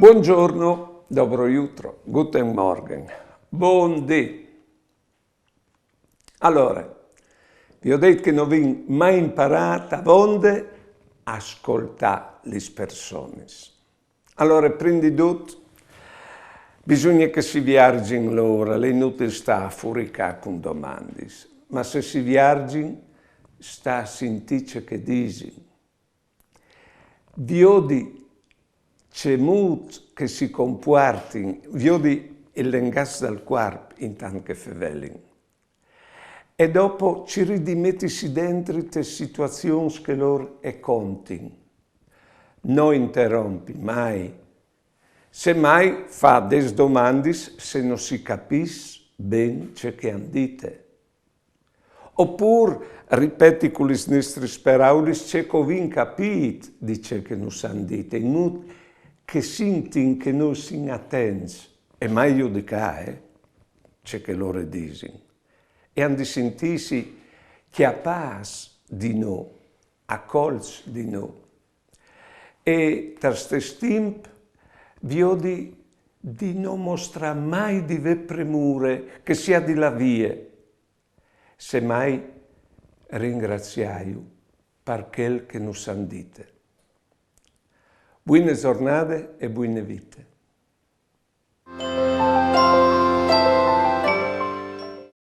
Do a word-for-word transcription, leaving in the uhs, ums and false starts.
Buongiorno, dobro jutro, guten Morgen, bon dì. Alore, vi ò deit che no vin mai imparât avonde a scoltâ lis personis. Alore, prin di dut, bisugne che si viergin lôr, al è inutil stâ a furicâ cun domandis, ma se si viergin, stâ a sintî ce che disin. Viodi cemût che si compuartin, viodi il lengaç dal cuarp intant che fevelin. E dopo cirî di metisi dentri tes situazions che lôr a contin. No interompi mai. Semai fâ des domandis se no si capìs ben ce che a àn dite. Opûr ripeti cu lis nestris peraulis ce che o vin capît di ce che nus àn dite, in mût che sintin che nô sin atents, e mai judicâ, eh, ce che lôr a disin. E a àn di sintîsi cjapâts di nô, acolts di nô. E tal stes timp viodi di no mostrâ mai di vê premure che si à di lâ vie, semai ringraziâju par chel che nus àn dite. Buine zornade e buine vite.